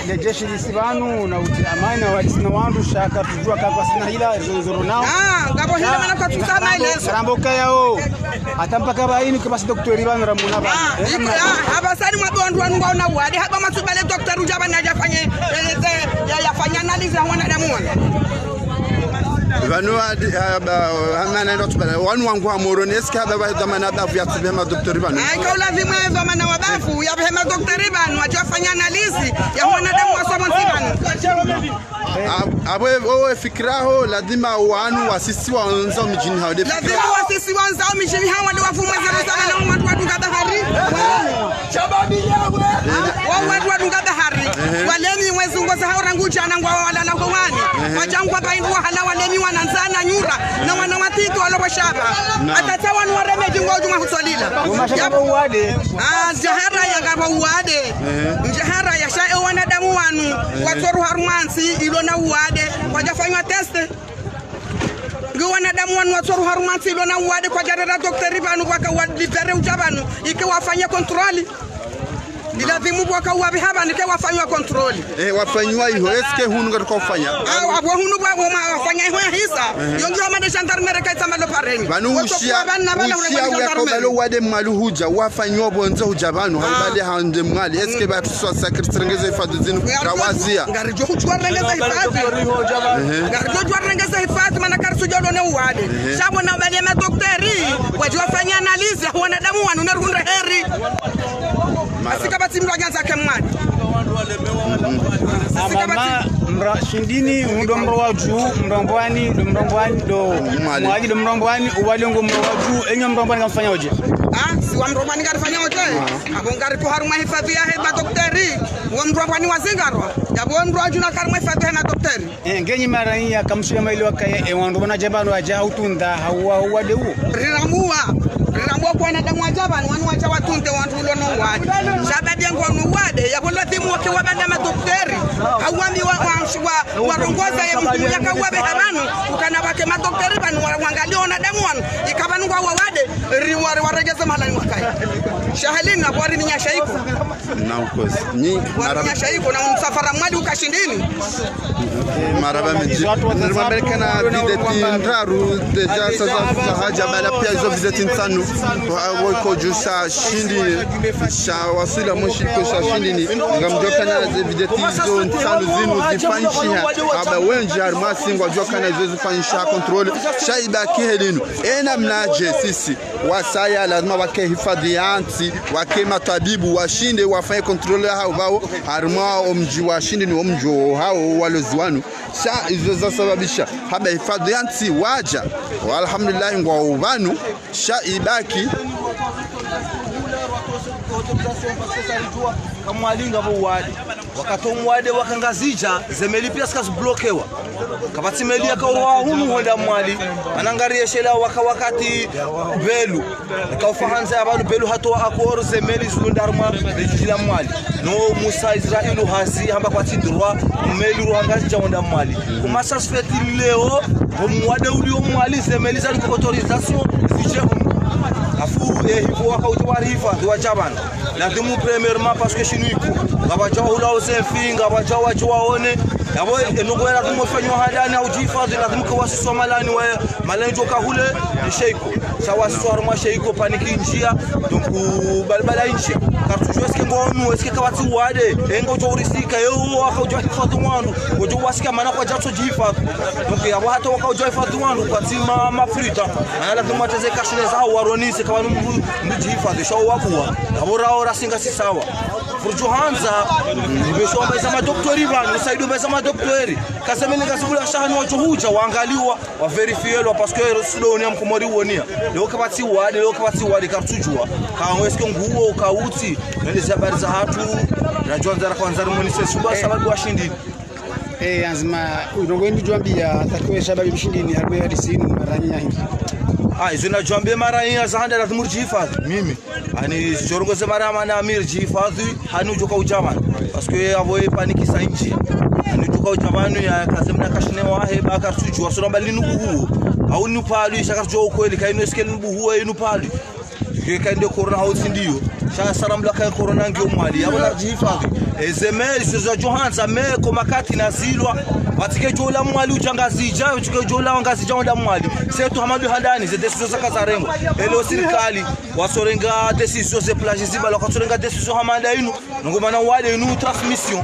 le jeshi lisi pvanu, na uti amani, na watsina wandru, sha katsudjuwa ka kwasina hila, zo, zo ronao. Ah, ngapvo hila mana kwatsusa maelezo. Rambo kayao. Hata mpaka pvahanu kapvatsi docteur pvanu ramona pvanu. Ah, iko, ah, hapvasa ni mwambe wandru wanu ngwaona wade, hapvo matsubale docteur udja pvanu yadje afanye, eh, eh, ya, yafanye analyse ya mwanadamu wanu. Pvanu wadi, ah, ba, hamana ndo tsubala, wanu wangu wa Moroni, est-ce que hapvo pvahanu mana bavu yatsubehe ma docteur pvanu? Ayi, ka ulazimu ya dhwamana wa bavu, yabehe ma docteur pvanu, wadje wafanye analyse ya mwanadamu wa somo nsi pvanu. Ab-, abo, owe fikira yaho, lazima wanu wasisiwa wandza omidjini hawo, nde fikira. Lazima wasisiwa wandza omidjini hawo, wale wafumwe zero sana na wandru wadunga bahari. Wa wandru wadunga bahari. Ehe. Walemi wezungo za hao rangu djana ngwa walala howani. Ehe. Wadja ngwa pvahindru wahala walemi wana ndzana nyura. Na wana watiti walo pvo shaba. Naam. Hata tsa wanu wareme djingo udjuma hutsolila. Ngoma shaka uwade. Ah, ndjahara ya ngapvo uwade. Ehe. Ndjahara ya sha e wanadamu wanu. Ehe. Watsoru harumwa ntsi ilo na uwade. Kwadjafanywa test. Nge wanadamu wanu watsoru harumwa ntsi ilo na uwade kwadjarera docteur pvanu pvwaka walibere udja pvanu. Ike wafanye contrôle. Ilazimu pvwaka uwabiha pvanu ike wafanywa contrôle. Eh, wafanywa iho, est-ce que hunu ngari kwa ufanya? Ah, abo hunu pvwa, pvwa ma wafanya iho ya hisa. Ehe. Yo ngiyo mande gendarmerie kaitsa malo pareni. Pvanu ushia, ushia uya kobalo wade mwalu hudja, wafanywa pvondze hudja pvanu, hau bade hande mwali. Est-ce que pvatsu swa sakiri tsirengeze hifadhi zinu, rawaziya? Ngaridjo hudjuwa rengeze hifadhi. Ehe. Ngaridjo hudjuwa rengeze hifadhi, mana karitsudjo lone uwade. Ehe. Sha pvo na ubali ya ma docteur, wadje wafanye analyse ya wanadamu wanu ne rihundre heri. Mara. Asika pvatsi mdru anyandza ke mwali. Asika pvatsi. Ama ma, mra-, shindini, ndo mro wa dju, mro mbwani, ndo mro mbwani, ndo mwali. Mwali, ndo mro mbwani, uwade ngo mro wa dju, enyo mro mbwani kamfanya udje? Ah, si wa mro mbwani karifanya udje? Ah. Abo ngari ko harumwa hifadhi yahe ma docteur, wa mro mbwani wazingarwa. Yapvo ndro adjuna karimwa hifadhwi ya madoktera. Eh, ngenyi maraiya kamswila maili wakaya, e wandru wana djabanu wadja hutunda, hauwa, hauwa de uwo. Rirambuwa, rirambuwa kwa wanadamu wadja pvanu, wanu wadja watunde wandru ulo no wade. Sababu yangu wanu wade, yapvo lazimu wake wabanda madoktera. Hauwambi wa, wa, wa, warongoza ye mhumu yaka uwabe habanu, ukana wake madoktera pvanu, wa, wangalie wanadamu wanu, ika pvanu ngwa wawade, ri, wa, waregeze mahalani wakaya. Sha hali inu, apvo wariminyasha iko. Na ukosi. Ni marahaba. Wariminyasha iko, na msafara Mwali uka Shindini. Marahaba mendji. Nirima belekana videti ndraru, déjà sasa, sasa hadja bala pia izo videti ntsanu. Wa, wa, ko djusa Shindini, sha waswila mwa shiko sha Shindini. Ngamdjokana ze videti izo ntsanu zinu zifanyishiha. Aba wendji harimwa si ngwadjokana izo zifanyishiha contrôle. Sha ibaki heli inu. Ena mnadje sisi wasaya lazima wake hifadhwi ya ntsi, wake matwabibu, washinde wafanye contrôle ya hao pvao, harimwa omdji wa Shindini, omdji wa hao walozi wanu. Sha izo zasababisha haba hifadhwi ya ntsi wadja. Wa alhamdulillah ngwao pvanu, sha ibaki. Ka Mwali ngapvo wade. Wakati omwade waka Ngazidja, ze meli pia zika ziblokewa. Kapvatsi meli yaka uroha hunu hwenda Mwali. Mana ngari yeshelea waka wakati Belu. Ika ufahandza ya pvanu Belu hatowa accord ze meli zilunda harimwa le djidji la Mwali. No Musa Israel hazi hamba kwatsi droit, meli uroha Ngazidja wenda Mwali. Kuma sasa feti leo, omwade ulio Mwali, ze meli zari autorisation, zidje hunu. Afu, eh, hipvo waka udja warihifadhwi wadja pvanu. Lazimu premièrement parce que shinu iko. Ngapvadja hula ozefi, ngapvadja wadje waone. Yapvo, e, nungu ya lazimu ifanywa handani, hau djihifadhwi, lazimu ke wasiswa mahalani we, mahalani djoka hule, ni sheiko. Sha wasiswa harimwa sheiko, paniki ndjia, donc, u, balbala ndjia. Karitsudjua est-ce que ngwao nu, est-ce que kapvatsi wade, e ngodjo urisika, e uwo waka udja hifadhwi wandru, ngodjo wasika mana kwadjatso djihifadhwi. Donc, yapvo hata waka udja hifadhwi wandru, kwatsi ma, ma fruit, hein. Mana lazimu wateze kashine zao, waronise, kapvanu mdru, mdru djihifadhwi, sha wabuwa. Kapvo rao rasi ngasi sawa. Furudjo handza, nipvesho wamba iza madoktera pvanu, usaido wamba iza madoktera. Ka ze meli ngazibula sha hanu wadjo hudja, wangaliwa, wavérifielwa, parce que sudo unia mkomori uonia. Leo kapvatsi wade, leo kapvatsi wade, karitsudjua. Ka est-ce que nguwo, ka utsi, nende ze habari za hatru, radjo handza ra kwandza rimonise, suba sababu wa Shindini. Eh, anzima, urongo inu djwambia, takiwe shababi mshindini, harumwa ya disinu, maranya hindri. Ah, izo nadjwambia maranya, za handa lazimu ridjihifadhwi, mimi. Ani, djorongoze maranya na amir djihifadhwi, hani udjoka udja pvanu. Parce que yapvo ye paniki sa ndjia. Hani udjoka udja pvanu ya kaze mna kashine wahe, ba karitsudjua, sura mbali inu buhu. Hau inu pvali, sha karitsudjua ukweli, ka inu est-ce que inu buhu, inu pvali. Ke kainde corona hau tsi ndiyo. Sha sara mla kaye corona ngiyo Mwali. Yapvo na djihifadhwi. E ze meli, izo zadjo handza meli ko makati nazilwa. Pvatsi ke djo ula Mwali udja Ngazidja, pvatsi ke djo ula Ngazidja wenda Mwali. Setu hama ndo handani, ze décision zaka zarengwa. Ele o sirikali, wasorenga décision ze plage zibalwa, wasorenga décision hama nda inu. Nungu mana wade inu transmission.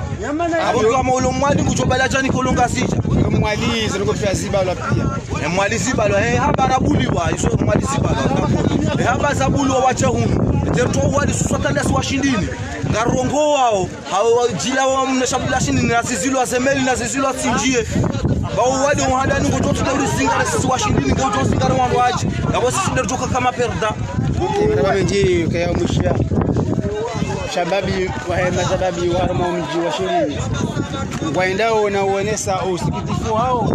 Apvo kama ulo Mwali ngudjo bala djani ko ulo Ngazidja. Mwali, zinu ko pia zibalwa pia. E Mwali zibalwa, e haba rabuliwa, izo Mwali zibalwa. E haba zabuliwa wadje hunu. E territoire wali suswa tanda si wa Shindini. Ngarongoao, hau djila wa mna shabula Shindini, na zizilwa ze meli, na zizilwa tsi ndjie. Ba wade wa handani ngudjo tunda uri zingare sisi wa Shindini, ngudjo zingare wandru wadji. Yapvo sisi ndo djoka kama perdant. Marahaba mendji, kaya mwisha. Shababi, wahe mashababi, wa harumwa omdji wa Shindini. Ngwaendao na uonesa usikitifu wao,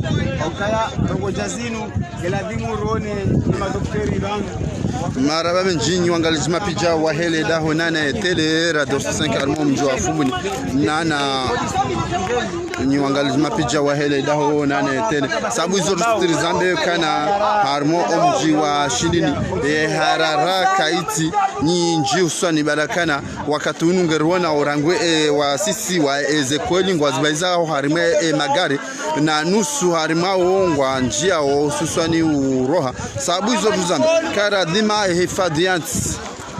ukaya ndrongoo dja zinu, nge lazimu rone, ni madoktera pvanu. Marahaba mendji, nyi wangalizi mapicha wahe le daho nane tele, Radio cinq harumwa omdji wa Fumbuni. Nana Nyi wangalizi mapicha wahe le daho nane tele. Sabu izo rustiri zambe kana harumwa omdji wa Shindini. E harara kaitsi nyindji uswani balakana wakati unu ngeriwona orangwe e wasisi wa e ze kweli ngwazibaiza harumwa e magari. Na nusu harumwa wo ngwandjiao ususwani uroha. Sabu izo rustiri zambe. Kara dhima e hifadhi ya ntsi.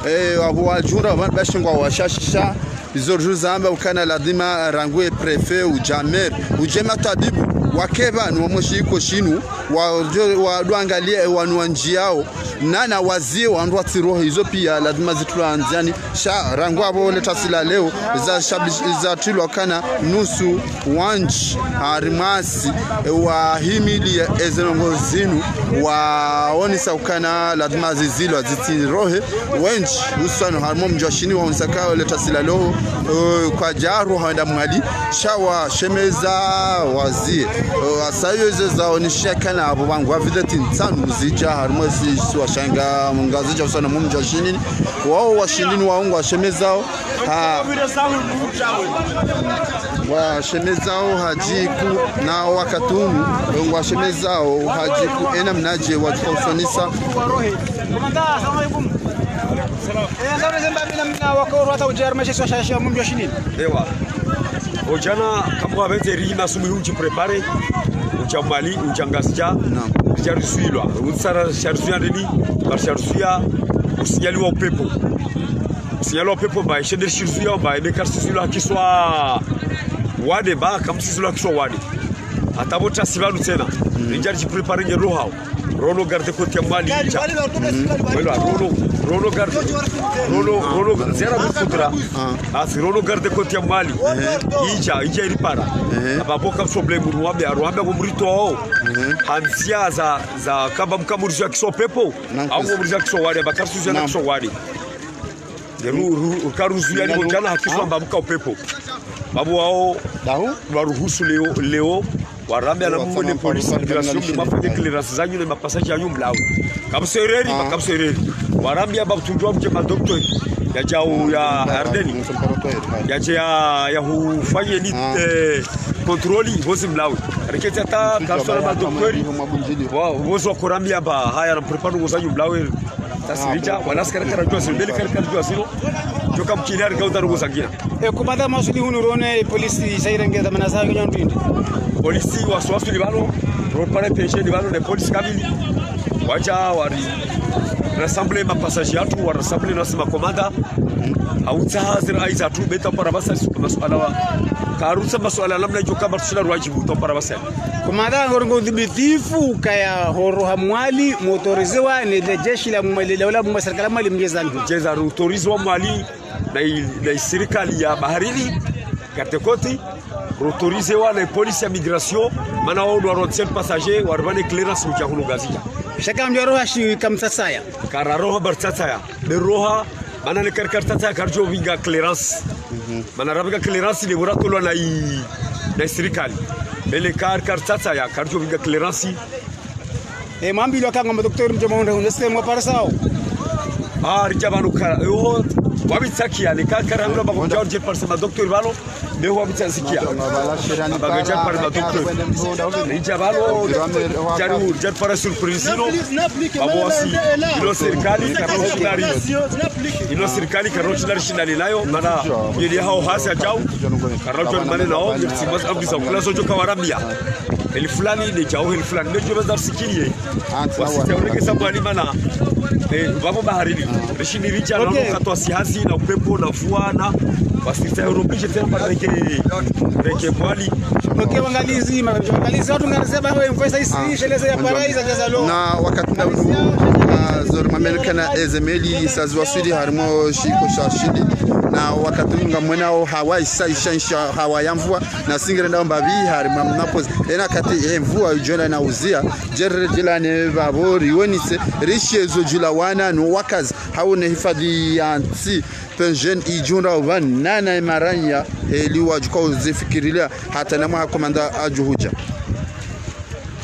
Eh, apvo wadjura, pvanu bashi ngwao washashi sha, izo ridjo zamba ukana ladhima rangu e préfet, udja maire, udje matwabibu, wake pvanu wa mweshi iko shinu, wadjo, wadjo angalia e wanu wandjiao, nana wazie wandru watsirohe, izo pia ladhima zitrulwa ndziani, sha rangu apvo le tasi la leo, za shabi-, zatrilwa kana nusu wandji, harimwa si, e wahimili e ze ndrongoo zinu, waonesa ukana ladhima zizilwa zitsirohe, wendji, hususwani harimwa omdji wa Shini waonesa ka le tasi la leo, Eh, kwadja roha wenda Mwali, sha washemeza wazie. Eh, hasa yo ze zaonesha kana apvo pvangwa videti ntsanu zidja harimwa ezi zisiwa sha Ngazidja usana mumdja Shinini. Wao wa Shinini wao ngwashemezao. Ha. Ngwashemezao hadjiku na wakati unu, ngwashemezao hadjiku ena mnadje wadjika usonisa. Eh, nda ule zemba mina mna wako wata udjar mashi swa shasha mumbi wa Shinini. Ewa. Ojana, kamwa bete ri masumu hu udji préparer. Udja Mwali, udja Ngazidja. Naam. Ridja riswilwa. Utsara sha riswilwa ndeni, ba sha riswilwa, usinyaliwa upepvo. Usinyaliwa upepvo ba, ishende sha riswilwa ba, ebe kariswilwa kiswa wade ba, kamswilwa kiswa wade. Hata bo tasi pvanu tsena. Ridja ridji préparer nge rohao. Rono garde-côte ya Mwali idja. Wela, rono, rono garde, rono, rono, zera mfudra. Asi rono garde-côte ya Mwali. Idja, idja iripara. Aba boka problème, ruambe, ruambe bo mrito wao. Hanzia za, za kamba mkamurizo ya kiswa upepvo. Au bo murizo ya kiswa wade, ba kariswilwa na kiswa wade. Ru, ru, karuzu yani mojana hakiswa amba mka upepvo. Babu wao, waruhusu leo, leo, warambia na mwe ne police migration, ne mafanye clearance zanyu, ne mapassage yanyu mlawe. Kamsereri, ba kamsereri. Warambia ba mtsundjwa mdje ma docteur, yadjao ya Ardeni. Yadje ya, ya hufanye ni, eh, contrôle, vozi mlawe. Riketi hata kariswilwa na ma docteur. Wa, vozi wakorambia ba, haya na préparer vozi zanyu mlawe. Tasi ridja, wala askari karadjua zilo, beli kari karadjua zilo. Djoka mkini ari kauta rugu zangina. E, kumanda masuli hunu rone, e, polisi zairenge dhamana zayo nyandwindi. Polisi waswasuli pvalo, ro pare pension pvalo, ne polisi kamili. Wadja wari rassemble ma passagers yatru, wari rassemble na wasi ma commandant. Hautsaha zira aiza tu, beta para basa masuala wa. Karutsa masuala namna djoka ba tushila rwadjibu, to para basa. Kumanda ngorongo udhibitifu kaya horoha Mwali motorizewa ne le jeshi la Mwali, la, la, la serikali ya Mwali mdjezani. Mdjeza ri autorizewa Mwali na i, na i serikali ya baharini, garde-côte, ri autorizewa na i polisi ya migration, mana wao ndo warontsel passager, waripvane clearance udja hunu Ngazidja. Shaka mdjo roha shi kamtsatsaya. Kararoha ba ritsatsaya. Be roha, mana ne kari karitsatsaya karidjo vinga clearance. Mana ravinga clearance ne bo ratolwa na i, na i serikali. Be le kari karitsatsaya karidjo vinga clearance. E, mwambilwa kanga ma docteur mdjo maunda hunu, est-ce que mwaparisao? Ah, ridja pvanu kara, yo, wabitsakia, ne kari kari hangula ba kumdjao dje parisa ma docteur pvalo. Be huwa mtsanzikia. Abagaja pare ma docteur. Ridja pvalo, jari, jari para surprise ino. Abo wasi, ilo serikali, karno shinari. Ilo serikali, karno shinari, shinari nayo, mana, yeli hao hasi adjao. Karno joni mane nao, yeli tsimaz abisa, kula sojo kawarambia. Heli fulani, ne djao, heli fulani. Ne djo baza sikiliye. Wasita uleke sabu alimana. Eh, vavo baharini. Rishini ridja na wakati wa sihazi, na upepvo, na mvua, na wasita Europe, je t'aime, reke, reke Mwali. Ok, wangalizi, ma-, wangalizi, watu ngarize ba, we, mfesa isi, sheleze ya para, iza jaza lo. Na wakati nda unu, ah, zori mamelekana eze meli, sa ziwaswili, harimwa shiko sha shili. Na wakati ngamwonao hawa, isa, isha, isha, hawa ya mvua, na singire ndao mbapvi, harimwa mnapozi. Ena kati, e mvua, ujona na uzia. Djeri djilane vavo rionise, rishezo djula wana no wakazi, hau ne hifadhi ya ntsi, pension idjunda uvanana emaranya, heli wadjuka uzifikirilia, hata na mwaha komanda adjuhudja.